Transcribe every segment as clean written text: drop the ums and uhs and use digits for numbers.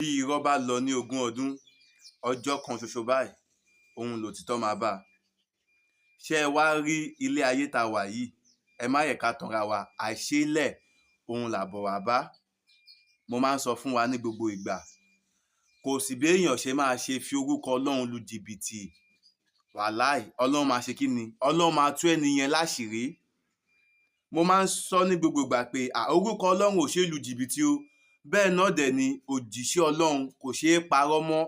Bí irọ́ bá lọ ní ogún ọdún, ọjọ́ kan ṣoṣo báyìí òun lòtítọ́ máa bá a. Ṣé ẹ wá rí ilé ayé tá a wà yìí, ẹ má yẹ ká tanra wa, àìṣeélẹ̀ òun làbọ̀ wá bá. Mo máa ń sọ fún wa ní gbogbo ìgbà, kò sí béèyàn ṣe máa ṣe fi orúkọ Ọlọ́run lu jìbìtì. Wàláì, Ọlọ́run máa ṣe kí ni? Ọlọ́run máa tú ẹni yẹn láṣìírí. Mo máa ń sọ ní gbogbo ìgbà pé orúkọ Ọlọ́run ò ṣeé lu jìbìtì o. Bẹ́ẹ̀ náà dẹ̀ ni òjíṣẹ́ Ọlọ́run kò ṣeé parọ́ mọ́.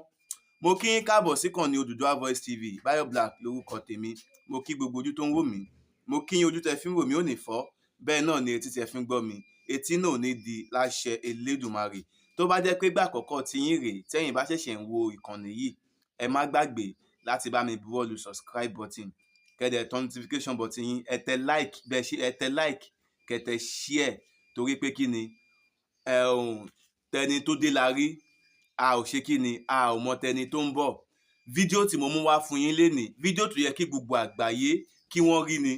Mo kí yín káàbọ̀ síkànnì Odùduwà Voice TV. Bayo Black lórúkọ tèmi. Mo kí gbogbo ojú tó ń wò mí. Mo kí yín, ojú tẹ fi ń wò mí ò ní fọ́. Bẹ́ẹ̀ náà ni etí tẹ fi ń gbọ́ mi, etí náà ò ní di láṣẹ Elédùmarè. Tó bá jẹ́ pé gbà àkọ́kọ́ tí yín rèé tẹ́yìn bá ṣẹ̀ṣẹ̀ ń wo ìkànnì yìí, ẹ má gbàgbé láti bá mi buwọ́ lu subscribe button, kẹ́ dẹ̀ turn notification button yín. Ẹ tẹ like bẹ́ẹ̀ ṣe, ẹ tẹ like, kẹ́ tẹ share, torí pé kí ni ẹ̀hún tẹni tó dé la rí, a ò ṣe kí ni, a ò mọ tẹni tó ń bọ̀. Fídíò tí mo mú wá fún yín lénìí, fídíò tó yẹ kí gbogbo àgbáyé kí wọ́n rí ni,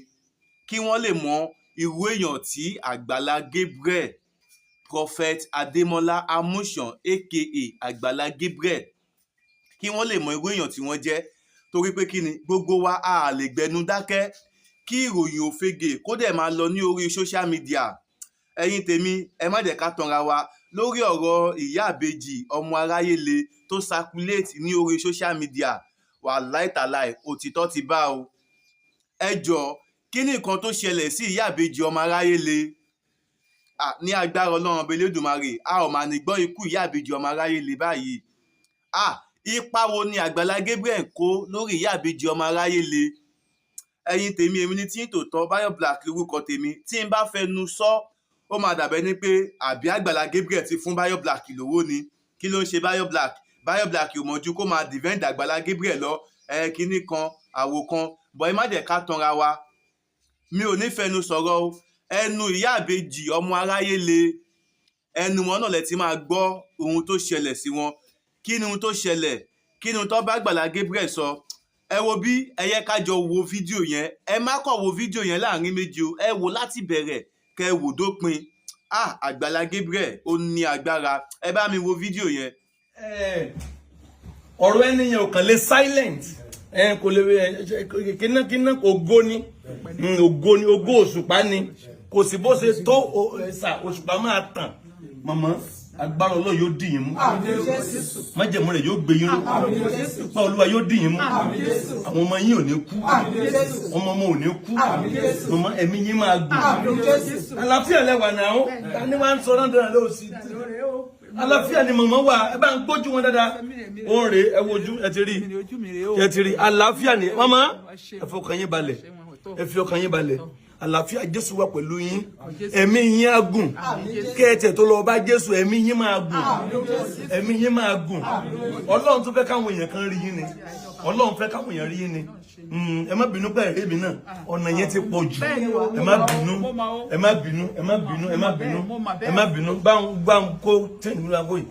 kí wọ́n lè mọ irú èèyàn tí Àgbàlá Gabriel, Prophet Adémọ́lá Amusan, aka Àgbàlá Gabriel, kí wọ́n lè mọ irú èèyàn tí wọ́n jẹ́. Torí pé kí ni, gbogbo wa a lè gbẹnu dákẹ́ kí ìròyìn òfegè kó dẹ̀ máa lọ ní orí social media. Ẹ̀yin tèmi, ẹ má jẹ́ ká tanra wa lórí ọ̀rọ̀ ìyá ìbejì ọmọ aráyé le tó circulate ní orí social media. Wàláì tàláì, òtítọ́ ti bá o. Ẹ jọ̀ọ́, kí ni nǹkan tó ṣẹlẹ̀ sí ìyá ìbejì ọmọ aráyé le? Ní agbára Ọlọ́run ọba Elédùmarè, a ò máa ní gbọ́ ikú ìyá ìbejì ọmọ aráyé le báyìí. Ipa wo ni Àgbàlá Gabriel kó lórí ìyá ìbejì ọmọ aráyé le? Ẹ̀yin tèmi, èmi ní tí ń tòótọ́, Bayo Black lórúkọ tèmi. Tí n bá fẹnu sọ, ó máa dàbẹ́ ní pé àbí Àgbàlá Gabriel ti fún Bayo Black lówó ni. Kí ló ń ṣe Bayo Black? Bayo Black ò mọ̀jú kó máa defend Àgbàlá Gabriel lọ. Ẹ kinní kan àwò kan bọ̀, ẹ má jẹ́ ká tanra wa. Mi ò ní fẹnu sọ̀rọ̀ o. Ẹnu ìyá ìbejì ọmọ aráyé le, ẹnu wọn náà lẹ ti máa gbọ́ ohun tó ṣẹlẹ̀ sí wọn. Kí ni ohun tó ṣẹlẹ̀? Kí ni ohun tó bá Àgbàlá Gabriel sọ? Ẹ wo bí, ẹ yẹ ká jọ wo fídíò yẹn. Ẹ má kọ̀ wo fídíò yẹn láàrin méjì o. Ẹ wò láti bẹ̀rẹ̀ kẹ wò dópin. Àgbàlá Gabriel, ó ní agbára. Ẹ bá mi wo fídíò yẹn. Ọ̀rọ̀ ẹni yẹn ò kàn lè silent, kò lè kíná kíná. Ògo ni, ògo ni, ògo òṣùpá ni. Kò sí bó ṣe tó ṣà, òṣùpá máa tàn. Màmá, agbára Ọlọ́run yóò dì yín mú, májẹ̀mú rẹ̀ yóò gbé yín ró pa. Olúwa yóò dì yín mú. Àwọn ọmọ yín ò ní kú, ọmọ ọmọ ò ní kú. Màmá, ẹ̀mí yín máa gùn. Àlàáfíà lẹ́wà náà. Tani wàá ń sọ náà dára lóò sí? Àlàáfíà ni màmá wà. Ẹ bá ń gbójú wọn dáadáa. Ó ń rè é, ẹ wojú, ẹ ti rí, ẹ ti rí. Àlàáfíà ni màmá. Ẹ fọkàn yín balẹ̀, ẹ fi ọkàn yín balẹ̀. Àlàáfíà Jésù wà pẹ̀lú yín. Ẹ̀mí yín á gùn. Kẹ́ẹ̀tẹ̀ tó lọ bá Jésù, ẹ̀mí yín máa gùn, ẹ̀mí yín máa gùn. Ọlọ́run tó fẹ́ káwọn èèyàn kan rí yín ni. Ọlọ́run fẹ́ káwọn èèyàn rí yín ni. Ẹ má bínú pé ẹ̀rí mi náà, ọ̀nà yẹn ti pọ̀ jù. Ẹ má bínú, ẹ má bínú, ẹ má bínú, ẹ má bínú, ẹ má bínú. Báwọn báwọn kó tẹ̀yìn nílùú àgọ́ yìí.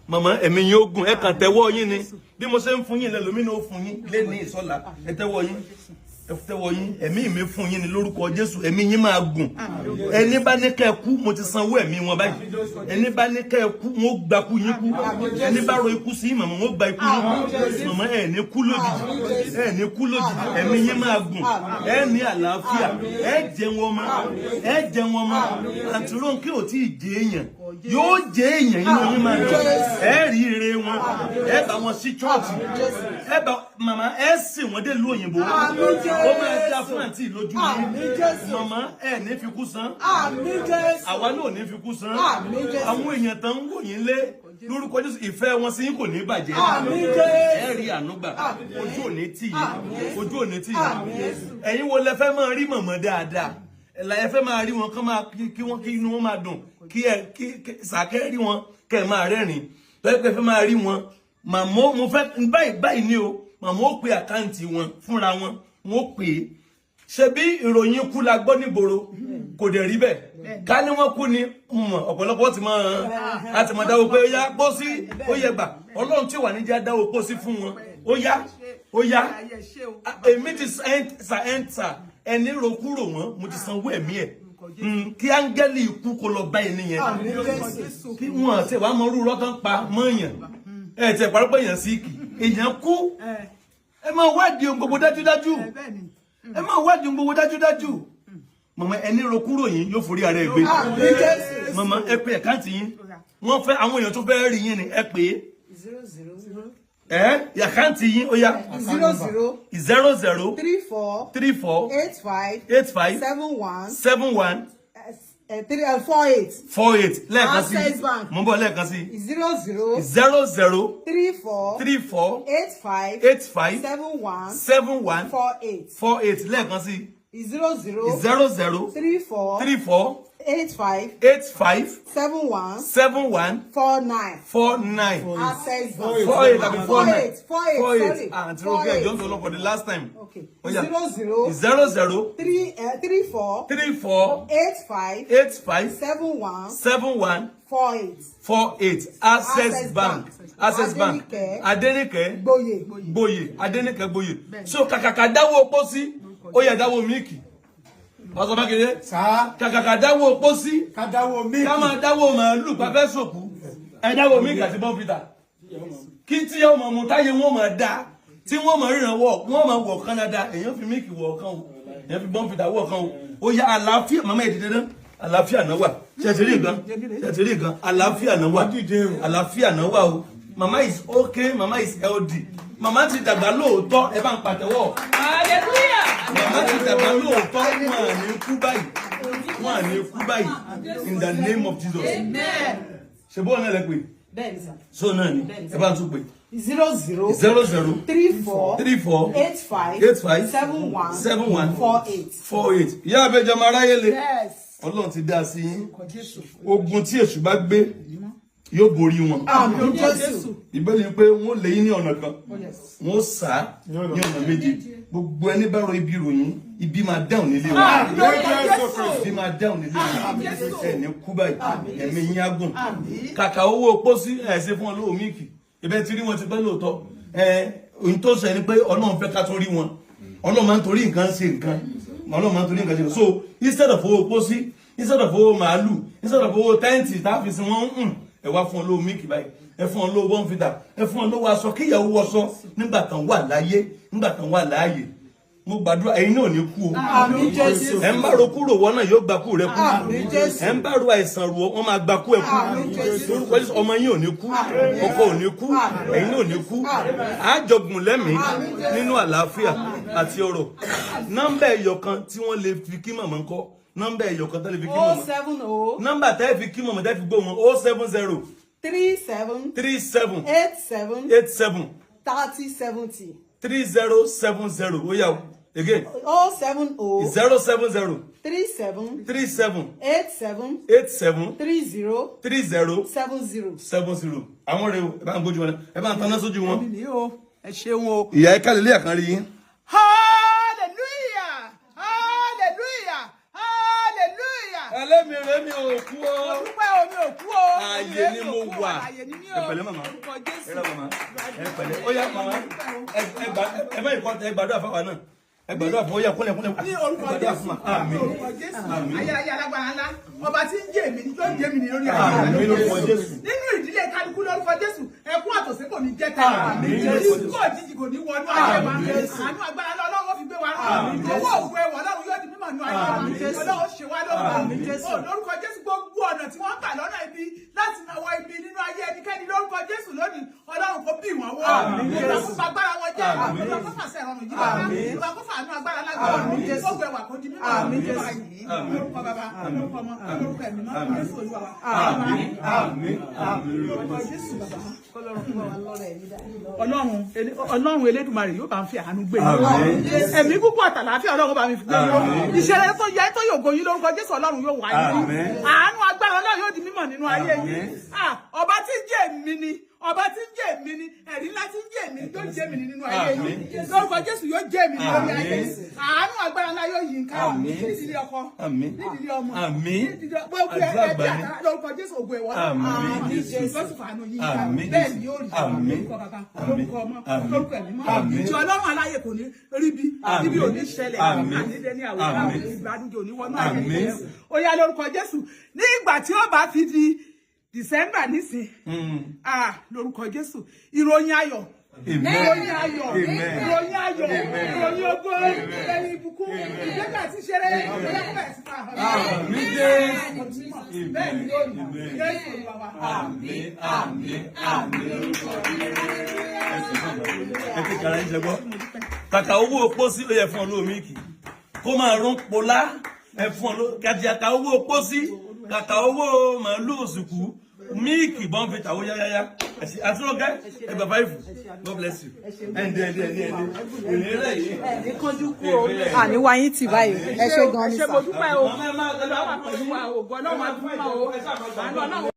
Màmá, ẹ̀mí yín ó gùn. Ẹ kàn tẹ́wọ́ yín ni. Bí mo ṣe ń fún yín lẹ́lòmínú ó fún yín lé ní ìsọ́la. Ẹ tẹ́wọ́ yín, ẹ tẹ́wọ́ yín. Ẹ̀mí mi fún yín ní lórúkọ Jésù. Ẹ̀mí yín máa gùn. Ẹni bá ní kẹ́ ẹ kú, mo ti sanwó ẹ̀mí wọn báyìí. Ẹni bá ní kẹ́ ẹ kú, wọn ó gba kú yín kú. Ẹni bá ro ikú sí màmá, wọn ó gba ikú yín kú. Màmá, ẹ ní kú lójijì, ẹ ní kú lójijì. Ẹ̀mí yín máa gùn. Ẹ ní àlàáfíà. Ẹ jẹun ọmọ, ẹ jẹun ọmọ. Àǹtí Rónkẹ́ ò tí ì jẹ èèyàn, yóò jẹ èèyàn. Inú yín máa dùn. Ẹ rí ire wọn. Ẹ bá wọn sí chọ́ọ̀chì. Ẹ bá màmá, ẹ sìn wọ́n dé ìlú òyìnbó. Ó máa dá fún àǹtí lójú yín. Màmá, ẹ ní fi kú san. Àwa náà ò ní fi kú san. Àwọn èèyàn tán ń wò yín lé, lórúkọ Jésù, ìfẹ́ wọn sí yín kò ní bàjẹ́. Ẹ rí àánú gbà. Ojú ò ní tì yín, ojú ò ní tì yín. Ẹ̀yin wo lẹ fẹ́ máa rí màmá dáadáa? Ẹ fẹ́ máa rí wọn kán máa kí wọ́n, kí inú wọn máa dùn, kí ẹ kí sàkẹ́ rí wọn kẹ́ ẹ máa rẹ́rìn. Tọ́jú pé ẹ fẹ́ máa rí wọn, màmá, mo fẹ́ báyìí báyìí ni o. Màmá ó pe account wọn fúnra wọn, wọn ó pè é. Ṣebí ìròyìn ikú la gbọ́ nígboro, kò dẹ̀ rí bẹ́ẹ̀. Ká ní wọ́n kú ni, ọ̀pọ̀lọpọ̀ ti máa láti máa dáwọ́ pé ó yá pósí, ó yẹ gbà. Ọlọ́run tí wà ní jẹ́ dáwọ́ pósí fún wọn. Ó yá, ó yá. Èmi ti sà ẹ́ńtà ẹni ro kúrò wọn, mo ti sanwó ẹ̀mí ẹ̀. Kí áńgẹ́lì ikú kó lọ bá ẹni yẹn, kí wọn àti ìwà mọ orú rọ́tán pa mọ́ọ̀yàn. Ẹ ti ẹ̀ parọ́ pé èèyàn sick, èèyàn kú. Ẹ máa wádìí ohun gbogbo dájúdájú. Ẹ máa wádìí ohun gbogbo dájúdájú. Màmá, ẹni ro kúrò yín yóò forí ara ẹ gbé. Màmá, ẹ pé account yín. Wọ́n fẹ́ àwọn èèyàn tó fẹ́ rí yín ni, ẹ pè é. 00. Ẹ account yín, ó yá. 00. 00. 34. 34. 85. 85. 71. 71. 3, 48. 48. Lẹ́ẹ̀kan sí. Access Bank. Mo ń bọ̀, lẹ́ẹ̀kan sí. 00. 00. 34. 34. 85. 85. 71. 71. 48. 48. Lẹ́ẹ̀kan sí. 00. 00. 34. 34. 85. 85. 71. 71. 49. 49. Access Bank. 48 àbí 49? 48, 48. 48. Sorry. Àǹtí Ronke, ẹjọ́ ń sọ lọ for the last time. Okay. Ó yá. 00. 00. 3, 34. 34. 85. 85. 71. 71. 48. 48. Access Access Bank. Bank. Access Bank. Adéníkẹ́. Adéníkẹ́. Gboyè. Gboyè. Adéníkẹ́ Gboyè. So kàkàkà dáwọ́ pósí, ó yẹ dáwọ́ mílìkì. Pásọ Mákindé. Sáà. Kàkàkà dáwọ́ pósí, Ká dáwọ́ ká mílíkì. máa dáwọ́ màálù pàfẹ́ sòkú, ẹ dáwọ́ mílìkì àti Bournvita, kí tí ọmọ mu táyé wọn máa dá, tí wọ́n máa ríran wọ̀, wọ́n máa wọ̀ Canada. Èèyàn fi mílìkì wọ̀ kan o, èèyàn fi Bournvita wọ̀ kan o. Ó yá, àlàáfíà. Màmá ẹ̀ dìde náà. Àlàáfíà náà wà. Ṣètìlí gan, ṣètìlí gan, àlàáfíà náà wà. Dìde o. Àlàáfíà náà wà o. Màmá is okay, màmá is healthy. Màmá ti dàgbà lóòótọ́, ẹ bá ń pàtẹ́wọ́. Hallelujah. Màmá ti dàgbà lóòótọ́, wọn à ní kú báyìí, wọn à ní kú báyìí, in the name of Jesus. Amen. Ṣe bóun náà lẹ pè? Bẹ́ẹ̀ni sà. So náà ni ẹ bá ń tún pè. 00. 00. 34. 34. 85. 85. 71. 71. 48. 48. Ìyá àbẹjọ ọmọ aráyé le. Yes. Ọlọ́run ti dá sí yín. Ogun tí èṣù bá gbé yóò borí wọn. Àmín Jésù. Ìbéèrè ni pé wọ́n lé yín ní ọ̀nà kan, wọ́n sá ní ọ̀nà méje. Gbogbo ẹni bá rọ ibi ròyìn, ibi máa dáhùn nílé wọn, ibi máa dáhùn nílé wọn. Ẹ ní kú báyìí, ẹ̀mí yín á gùn. Kàkà owó pósí, ẹ̀ ṣe fún wọn lówó míìkì. Ibẹ̀ ti rí wọn ti pẹ́ lóòótọ́. Ẹ ohun tó sọ ni pé Ọlọ́run fẹ́ ká tún rí wọn. Ọlọ́run máa ń torí nǹkan ṣe nǹkan, Ọlọ́run máa ń torí nǹkan ṣe nǹkan. So instead of owó pósí, instead of owó màálù, instead of owó tent tá a fi sin wọn, ń ẹ wá fún ọ lówó míìkì báyìí, ẹ fún ọ lówó Bournvita, ẹ fún ọ lówó aṣọ kíyàwó wọṣọ nígbà tán wà láyé, nígbà tán wà láàyè. Mo gbàdúrà, ẹ̀yin náà ò ní kú o. Àmín Jésù. Ẹ ń bá ro kúrò wọ́n náà yóò gba kú rẹ kú. Àmín Jésù. Ẹ ń bá ro àìsàn rò, wọ́n máa gba kú ẹ kú. Àmín Jésù. Lórúkọ Jésù, ọmọ yín ò ní kú, ọkọ ò ní kú, ẹ̀yin náà ò ní kú. Àjọgùn lẹ́mìí nínú àlàáfíà àti ọrọ̀. Nọ́mbà ẹyọ kan tí wọ́n lè fi kí màmá ńkọ́? Nọ́mbà ẹyọ kan tó lè fi kí O màmá. 70. Nọ́mbà tẹ́ fi kí màmá, tẹ́ fi gbọ́ wọn: 070. 37. 37. 87. 87. 30 70. 3070. Ó yá o, again. 070. 070. 37. 37. 87. 87. 30. 30. 70. 70. Àwọn rèé o, ẹ bá ń gbójú wọn, ẹ bá ń taná sójú wọn. Èmi ni o, ẹ ṣeun o. Ìyá, ẹ kálẹ̀ lé àkànrí yín. Hallelujah! Hallelujah! Hallelujah! Ẹlẹ́mi rẹ̀ mi ò kú o. Mo dúpẹ́ o, mi ò kú o. Ààyè ni mo wà. Ààyè ni mí o. Ẹ pẹ̀lẹ́ màmá. Orúkọ Jésù. Ẹ rà màmá, ẹ pẹ̀lẹ́. Ó yá màmá, ẹ gbà, ẹ bá ìkọ́, ẹ gbàdúrà fáwa náà, ẹ gbàdúrà fún. Ó yá, kúnlẹ̀ kúnlẹ̀. Ní orúkọ Ẹ gbàdúrà Jésù. fún wa. Àmín. Ní orúkọ Jésù. Ayérayé alágbára ńlá. Ọba tí ń jẹ́ èmi ni yóò jẹ́ èmi ni lórí ayé wa. Àmín lórúkọ Jésù. Nínú ìdílé kálukú lórúkọ Jésù, ẹkún àtòsí kò ní jẹ́ tẹ̀lé. Àmín. Ikú òjijì kò ní wọnú ayé wa. Àánú agbára Ọlọ́run fi gbé wa rán. Owó ògùn ẹwọ̀ Ọlọ́run yóò di mímọ̀ nínú ayé wa. Ọlọ́run ṣe wá lórúkọ. Lórúkọ Jésù, gbogbo ọ̀nà tí wọ́n gbà lọ́nà ibi láti náwó ibi nínú ayé ẹnikẹ́ni lórúkọ Jésù lónìí, Ọlọ́run kò bí wọ́n wọ́. Olúwa kó fa agbára wọn jẹ́. Olúwa kó fàṣẹ ìrọ̀rùn yí wọn ká. Olúwa kó fàánú agbára lágbára. Gbogbo ẹwà kó di mímọ̀ nínú ayé yìí. Lórúkọ Bàbá, lórúkọ Ọmọ, lórúkọ Ẹ̀mí Mímọ́, Jésù Olúwa wa. Àmín, àmín, àmín. Lórúkọ Jésù Bàbá. Kọ́lọ́run fún wa lọ́rọ̀ ẹ̀mí dá. Ọlọ́run Elédùmarè yóò bá ń fi àánú gbé Àmín. yín. Ẹ̀mí púpọ̀ àtàlàáfíà Ọlọ́run bá mi fi gbé yín. Àmín. Ìṣẹ̀lẹ̀ tó yẹ tó yògo yín lórúkọ Jésù, Ọlọ́run yóò wá yín. Àmín. Àánú agbára Ọlọ́run yóò di mímọ̀ nínú ayé yín. Àmín. Ah, ọba tí ń jẹ́ èmi ni, ọba tí ń jẹ́ èmi ni, ẹ̀rí ńlá tí ń jẹ́ èmi ni yóò jẹ́ èmi ni nínú ayé yìí. Lórúkọ Jésù, yóò jẹ́ èmi ni lórí ayé yìí. Àánú agbára ńlá yóò yí nǹkan nídìílé ọkọ, nídìílé ọmọ, nídìílé gbogbo Àdúrà ẹbí gbà ní. àtàrà. Lórúkọ Jésù, ògo ẹ̀wọ̀ Àmín, Jésù. Jésù fàánú yí nǹkan. Àmín, Bẹ́ẹ̀ Jésù. ni yóò rí. Àmín. Lórúkọ Bàbá, Àmín. lórúkọ Ọmọ, Àmín. lórúkọ Ẹ̀mí mọ́. Àmín. Tí Ọlọ́run aláyè kò ní rí bí ibi ò ní ṣẹlẹ̀. Àmín. Ànídé ní àwòrán Àmín. ìbànújẹ́ ò ní wọnú ayé Àmín. rẹ̀. Ó yá, lórúkọ Jésù, ní ìgbà tí ó bá fi di December nísìn, ah, lórúkọ Jésù, ìròyìn ayọ̀, Amen. ìròyìn ayọ̀, Amen. ìròyìn ayọ̀, ìròyìn ògo, ìròyìn ìbùkún, ìgbéga àti ìṣeré, ìgbéga àti ìfahàn. Àmín, Jésù. Bẹ́ẹ̀ ni yóò rí. Jésù Olúwa wa. Àmín, àmín, àmín. Ẹ ti kàrà ń jẹ gbọ́. Kàkà owó pósí, ó yẹ fún ọ lómi mílìkì kó máa rún polá. Ẹ fún ọ ló kàkà owó pósí, kàkà owó màálù òsùkú, mílìkì bọ́ǹfìtà ó yáyáyá. Àtúrọ̀kẹ́ ẹ bàbá ìfù. God bless you. Ẹ ǹdẹ́ ẹ ǹdẹ́ ẹ ǹdẹ́ ẹ ǹdẹ́ yìí. Ní kánjú kú o, àní wáyé tì báyìí. Ẹ ṣé gan Ẹ ni ṣé, sà. mo dúpẹ́ o. Olúwa wà pẹ̀lú wa. Ògo Ọlọ́run á dúpẹ́ o. Àánú Ọlọ́run.